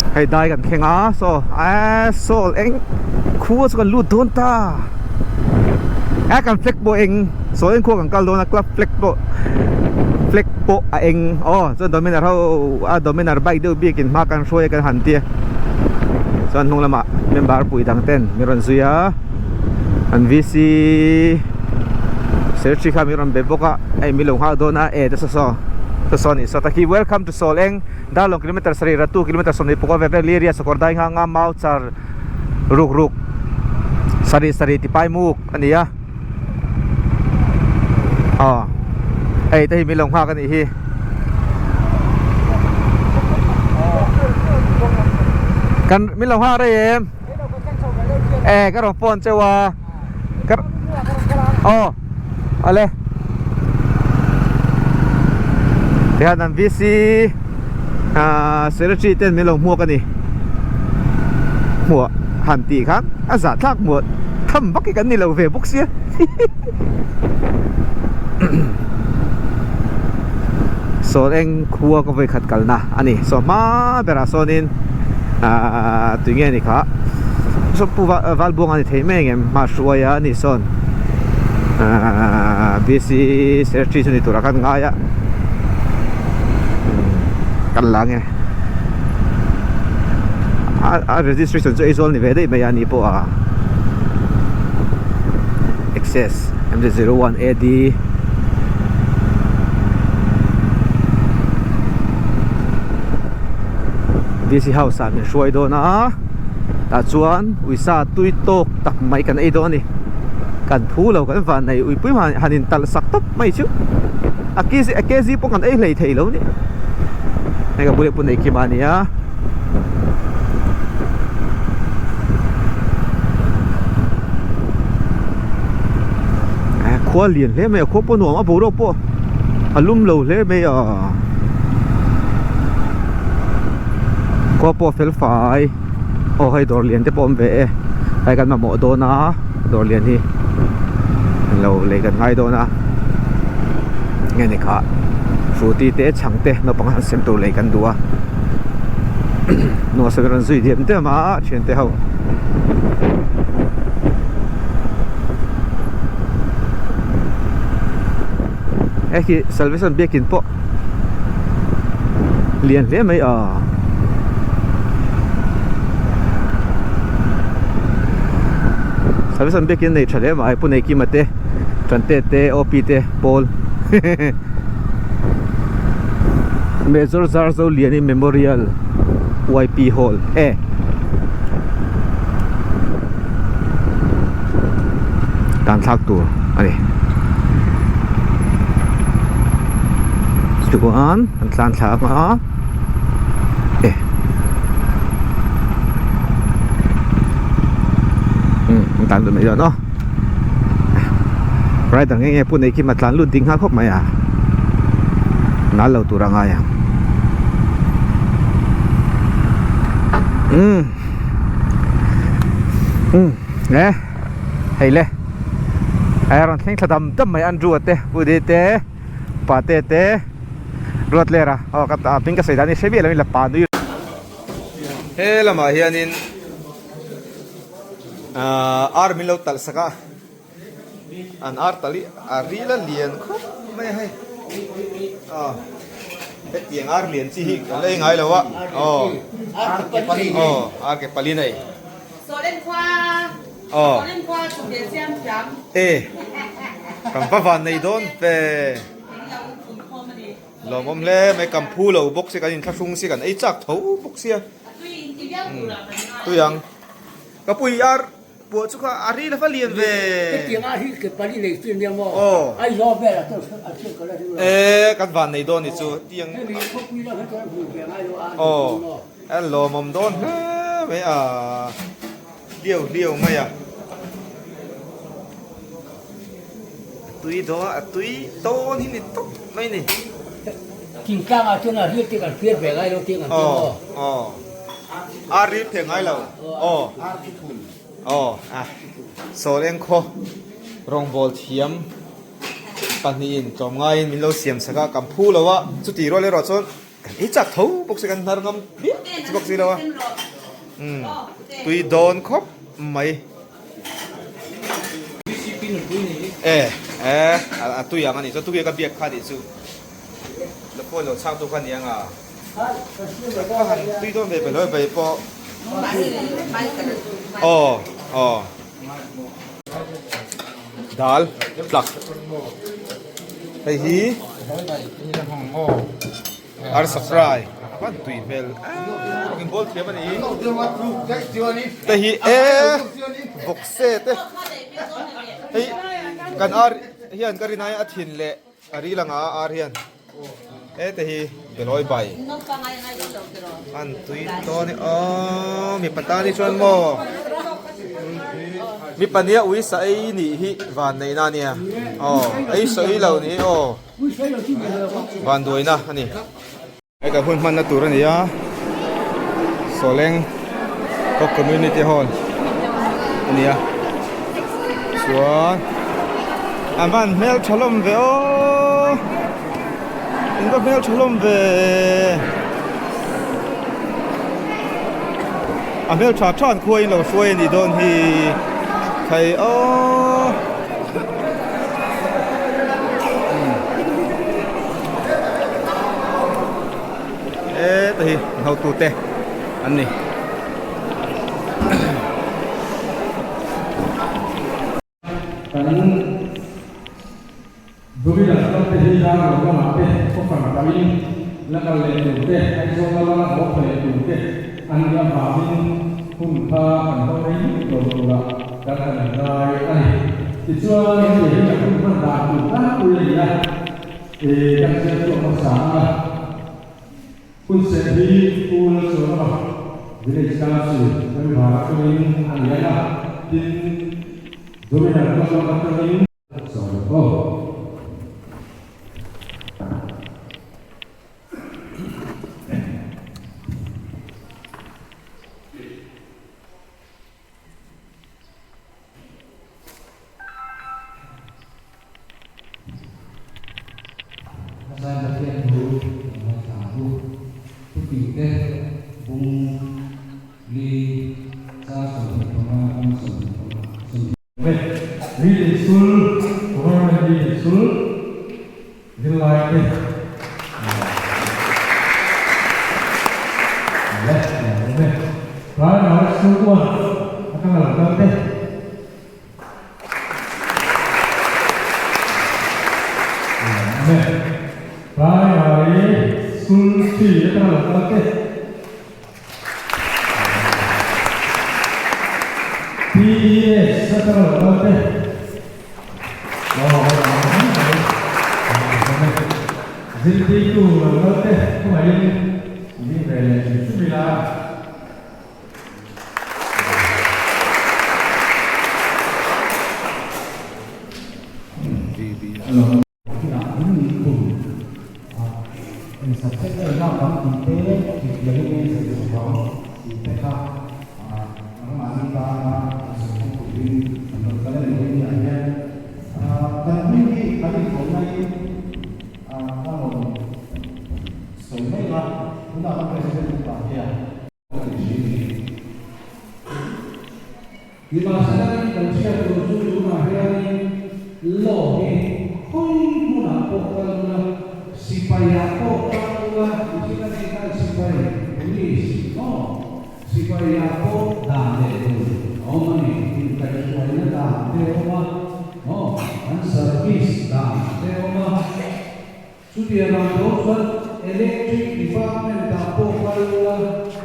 Hei dai kan thleng a saw eee saw eng khua chu kan lut dawn ta e kan flag pawh eng saw eng khua kan kal dawn a club flag pawh flag pawh a eng aw chuan dominar ho a dominar bike deuh biakin hma kan hruai a kan han tia chuan hnung lamah member pui dang ten min rawn zui a an VC secretary kha min rawn be bawk a hei min lo nghak dawn a e te saw saw saw saw a nih saw taki welcome to sawl eng. Darlawng kilometer sarih Ratu kilometer 25 vel vel area sakawr dai nghang a mau char ruk ruk sarih sarih ti pai muk a ni a aw hei te hi min lo nghak a nih hi kan min lo nghak rei em e ka rawn phone cheu a ka aw awle tihian an VC ahh secretary ten min lo hmuak a ni hmuah han tih khan a zah thlak hmuah tham vak hi kan ni lo ve bawk sia sawn eng khua ka vawikhat kalna a ni saw hma berah sawnin ahh tunge ni kha saw pu Valbuanga ni thei mai ang em hma hruaia a ni sawn ahh BC secretary chu ni turah khan ngai a kan la nge a registration chu Aizawl ni ve daih mai a ni pawh a access M01 AD DC house ah min hruai dawn a tah chuan uisa tui tawk tak mai kan ei dawn a ni kan phu lo kan van nei uipui han in talh sak tawp mai chu a kg a kg pawh kan ei hlei thei lo ni hei ka bula pawh nei kim a nia. Khua lian hle mai a khua pawh nuam a boruak pawh a lum lo hle mai a khua pawh fel fai aw hei dawr lian te pawh a awm ve e hei kan mamawh dawn a dawr lian hi lo lei kan ngai dawn a nge ni kha frooti te chhang te naupang han sem tur lei kan duh a nuam sawi rawn zui diam diam a thiante ho. Hei hi salvation biakin pawh lian hle mai a salvation biakin nei tha hle mai pu Neikima te Tante te OP te pawl Major Zarzo Liani Memorial YP Hall e. Tan thlak tur a ni. Chuan an tlan thla ang a e um an tlan duh mai dawn aw rider nge nge pun ei khi ma tlan lut ding nghal khawp mai a nal lo tur a ngai ang um. Umm e hei le a rawn thleng thla dam dam mai Andrew a te Woody te Pate te Ruatlera aw ka a hming ka sawi dan hi hre miah lo in la pa nui he lamah hianin ahh ar min lo talh sak a. An ar tal hi a ril a lian khawp mai a hei aw hetiang ar lian chi hi ka la ei ngai lo a aw aw ar ke pali nei aw e kan va van nei dawn ve lawmawm hle mai kan phu lo bawk si kan inthlahrung si kan ei chak tho bawk sia tui ang ka pui ar. Puah chu kha a ri la va lian ve. Hetiang a hi ke pali nei chu nia maw? Aw. Aizawl velah chuan a chhiat ka la ring lo. E kan van nei dawn ni chu tiang. Hemi khawpui lam hi chuan hmu ve ngai lo a. Aw. A lawmawm dawn hle mai a. Hliau hliau mai a. A tui dawn a tui dawn hi ni tawp mai ni. Thingtlang ah chuan a ril te kan hriat ve ngai lo tiang an ti maw? Aw. Aw. A ril thei ngai lo. Aw. Aw. A. Sawl eng khaw rawngbâwl thiam pahnihin tlawmngaiin min lo siam sak a, kan phu lo a, chuti rual erawh chuan kan ei chak tho bawk se kan hnar ngam viau. Chi bawk si lo a. Umm tui dawn khawp mai. E e a tui ang a nih chuan tukia ka biak kha nih chu. La phone lo chhang tu kha ni ang a. Ka han tui dawn ve belh bai pawh. Aw aw. Dal tlak. Hei hi arsa fry a van tui hmel em in bawl thiam a ni te hi e vawkse te hei kan ar hian ka rin ai a thin leh a ril anga ar hian hete hi belawi bai an tui dawn e aw mipa tan hi chuan maw mipa nia ui sa ei nih hi van neihna a nia aw ei saw ei lo nih hi aw van duaina a ni. Hei kan hun hmanna tur a ni a, Sawleng khaw community hall a ni a, chuan an van hmel tha hlawm ve aw, in va hmel tha hlawm ve, a hmel tha tha an khua in lo hruai a nih dawn hi, thei aw. Heta hi an hotute an ni. Kan Duri lam kal te hi dar lo lamah te khawfan pahin la kal leh tur te, Aizawl lama la haw thla leh tur te an nih avangin hun kha kan hmang rei lutuk lo turah kan han ngai a ni. Tichuan, heti hi kan hun hman dan tur tlangpui a ni a. E kan ziak chhuak hmasa ang a, hun serh hi Pu Lalsawrama Village Council member atangin a ni ang a, tin Dominal Club lam atangin. Sawi aw. A zai Pathian thu kan ngaithla ang u. Thupingte bung li char 25 atanga 25 sawmhnih. Leading School, Government Leading School, zirlaite leh awm e. Primary School 1 atanga lo kal te. Primary School 3 atanga lo kal te. PES atanga lo kal te. Zirtirtu lo kal te khawngaihin ding ve leh hrim hrim ila. Nimahselain kan hriat tur chu tunah hianin law hi khawi hmunah pawh kal ula, sipaiah pawh kal ula, mihring a nih khan sipai, police, maw? Sipaiah pawh dan leh tur a awm a ni, inkaihhruaina dan te a awm a, maw? An service dan te a awm a. Chutiang ang tho chuan Electric Department ah pawh kal ula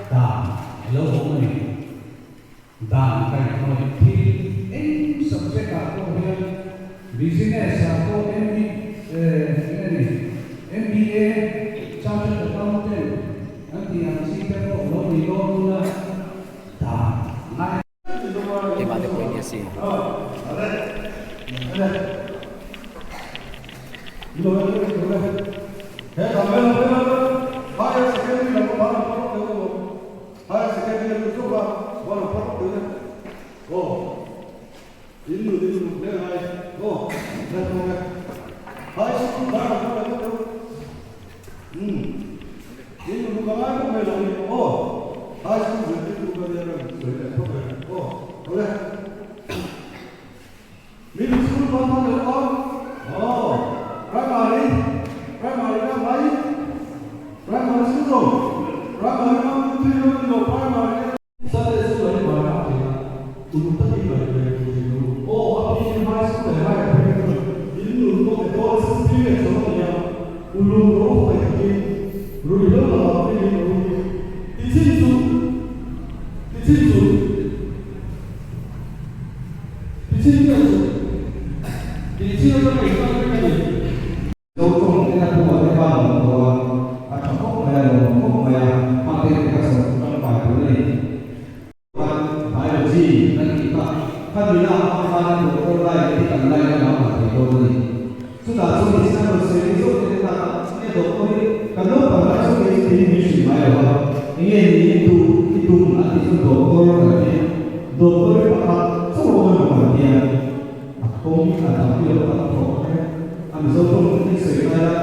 dan a lo awm a ni. Dan kaihhnawih thil eng subject ah pawh hian Business ah pawh MB eh eng a ni MBA, Chartered Accountant an tih ang chi te pawh lo ni dawn ula dan ngai. Keimah te pawhin a si. High school zirtirtu ka nia ka rawn sawi leh phawt ang aw. Awle. Middle school pawn hman lo aw. Aw. Primary, primary ka mai. Primary school lo. Primary one two three lo ni lo primary ka. Sunday school ah hi bai hak thei a, uluk takin bai ve tur thin ru. Aw, a bikin high school leh higher phei kha chuan in nun pawh adolescence period chho a ni a, uluk ro hawi takin ruihhlo lakah feeling ro hi ti chin chu ti chin chu ti chin chiah chu ti chin atanga intan vek a ni. Zo tawng te na thu a te khan a awm tawh a, a tha khawp mai a, lo awm khawp mai a, hmang te te kha sawn tangkai tur a ni. Khan biology kan tih kha, kha nila a hmang khan doctor lai medical line a lam han thei dawn a ni. Chutah chuan i chhiar rawn sawi ni zawk te te khan nge doctor hi kan naupang lai chu kei chu tiin min hrilh ngai lo a, enge ni i duh i tum an tih chuan doctor kan ti a, doctor hi pakhat chauh a awm emaw kan ti a. A kawng a dang hi lo tak tawh e. A Mizo tawng in sawi lai a,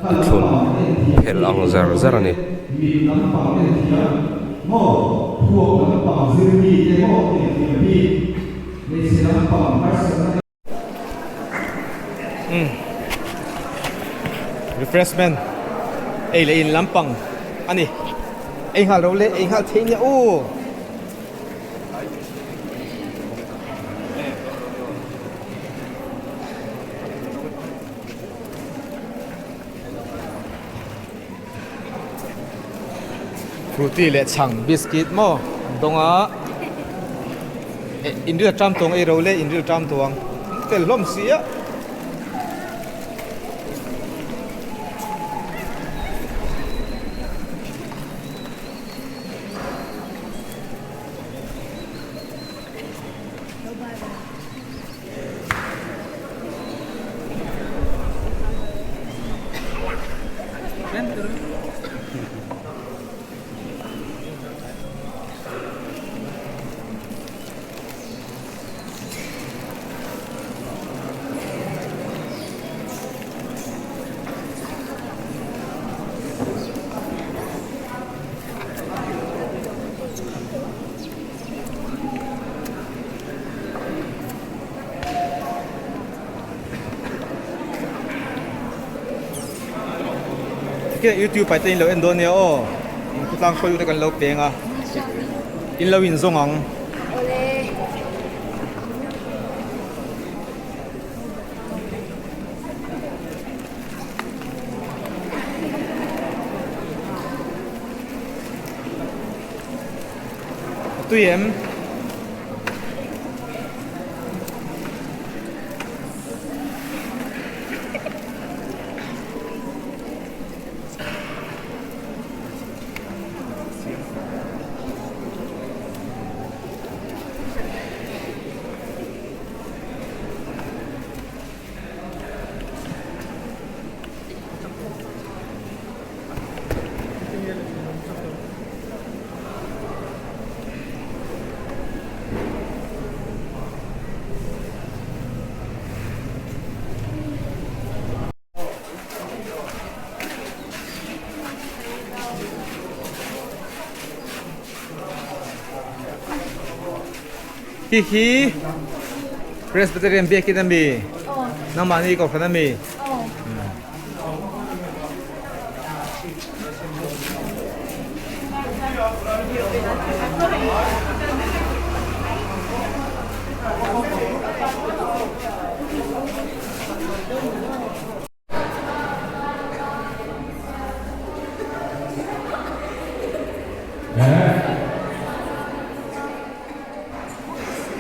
kha Thuthlun lampang en thiam phelh ang zar zar a ni. Mit lampang en thiam maw, phuak lampang zir mi te maw en thiam bik, hmeichhe lampang harsatna Umm refreshment ei leh in lampang a ni. Ei nghal ro le, ei nghal thei nia aw. Fruity leh chhang biscuit maw an dawng a eh inril ṭam tawng ei ro le inril ṭam tawng an fel hlawm si a. Youtube ah te in lo en dawn nia aw in khawtlang hruaitu te kan lo peng a in lo in zawng ang. Tui em? Hi hi Presbyterian biakin a mi nangmahni kohhran a mi.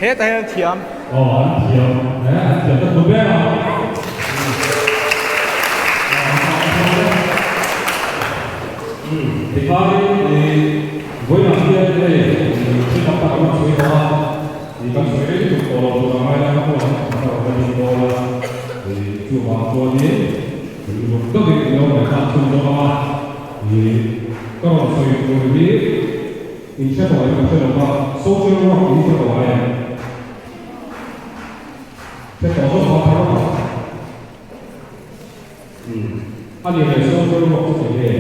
Hetah hian thiam. Aw an thiam eh an thiam ka hmu ber a. Tikhain vawiinah hian hei thil tam tak kan sawi tawh a, kan sawi rei lutuk tawh lo tur ang laia ka hmuh ang ka rawn la ding dawn a, chuvang chuanin lung takin i lo ngaihthlak chhun zawk ang a, ka rawn sawi tur hi in hre tawh em ka hre lo va, social work in hre tawh em? Hre tawh zawk a thar a. Umm a ni leh social work chu eng nge?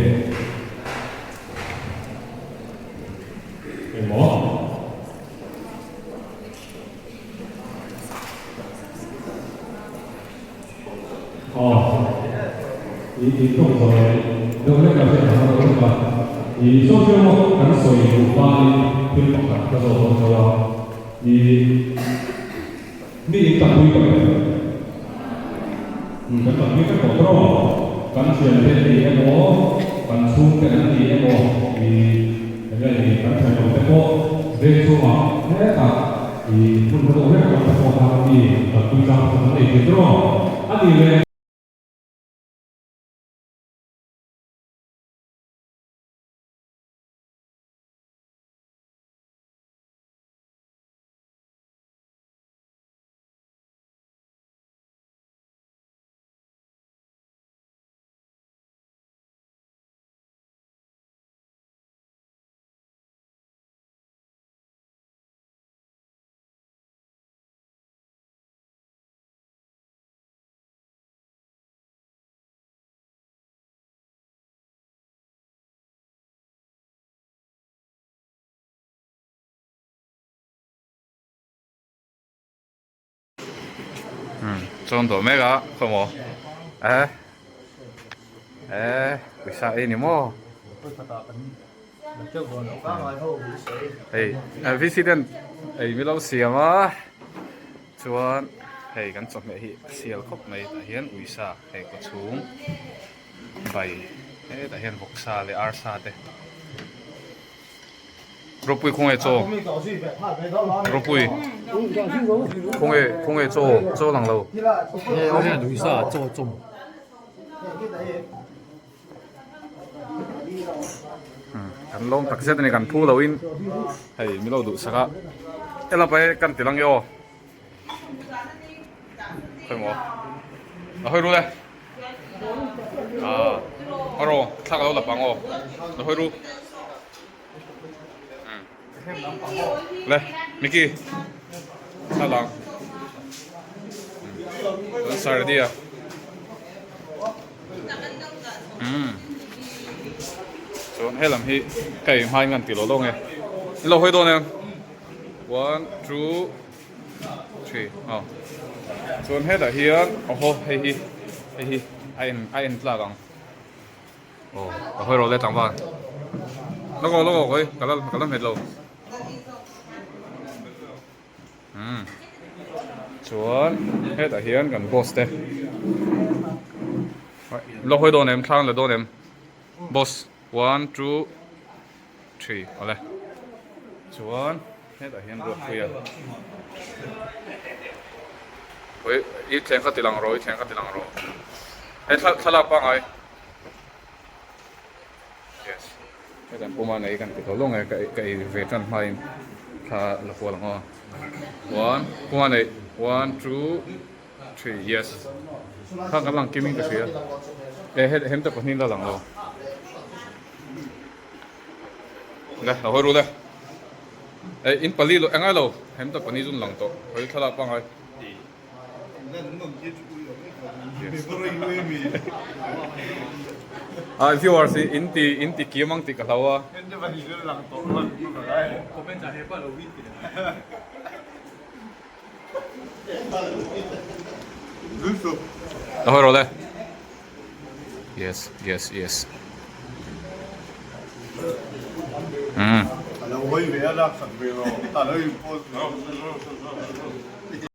I tawng zawi deuh hlek a hriat ang deuh hlek a. I social work kan sawi duh hmain thil pakhat ka zawt dawn chauh a. I mi in tanpui tawh em? Kan tanpui vek tawh tawh rawh. Kan thiante an ni emaw, kan chhungte an ni emaw, i enge ni kan thenawmte pawh veng chhungah hetah i hmun hla deuh hlek atang te pawh khan mi tanpui chang te pawh kan nei thei tawh rawh. A ni le. Chuan dawh mek a khaw maw eh eh pawisa ei ni maw hei VC ten ei milo siam a chuan hei kan chawhmeh hi a sial khawp mai tah hian uisa hei kawchhung bai hetah hian vawksa leh arsa te. Ropui khawnge chaw Ropui khawnge khawnge chaw chaw lang lo kan lawm tak zet ani kan phu lo in hei milo duh sak a hela pai kan ti lang e aw khawi maw a hawi rul e ah a raw thlak alo la pang aw a hawi ru le Mickey thla lang an sa ready a umm chuan helam hi ka ei hmain kan ti lo lo nge ilo hawi dawn em one two three aw chuan hetah hian awhaw hei hi hei hi a en a en tlak ang aw ka hawi rawh le tlangval lawk aw lawk aw hawi ka la ka la hmet lo umm chuan hetah hian kan boss te lo hawi dawn em thlang la dawn em boss one two three awle chuan hetah hian ruat pui a ui i thleng kha ti lang rawh i thleng kha ti lang rawh he thla thlalak pangai yes hetan puma nei kan ti tawh lawng e ka ka ei ve tan hmain thla la kual ang aw one puma nei one two three yes kha kan lang kim in ka hria e he hem te pahnih la lang lo. Le a hawi rul e eh in pali lo engai lo hem ta pani zun lang tawh hawi thlalak pangai ah viewers hi in ti in ti kim ang tih ka hlau a a hawi rul e. Yes, yes, yes.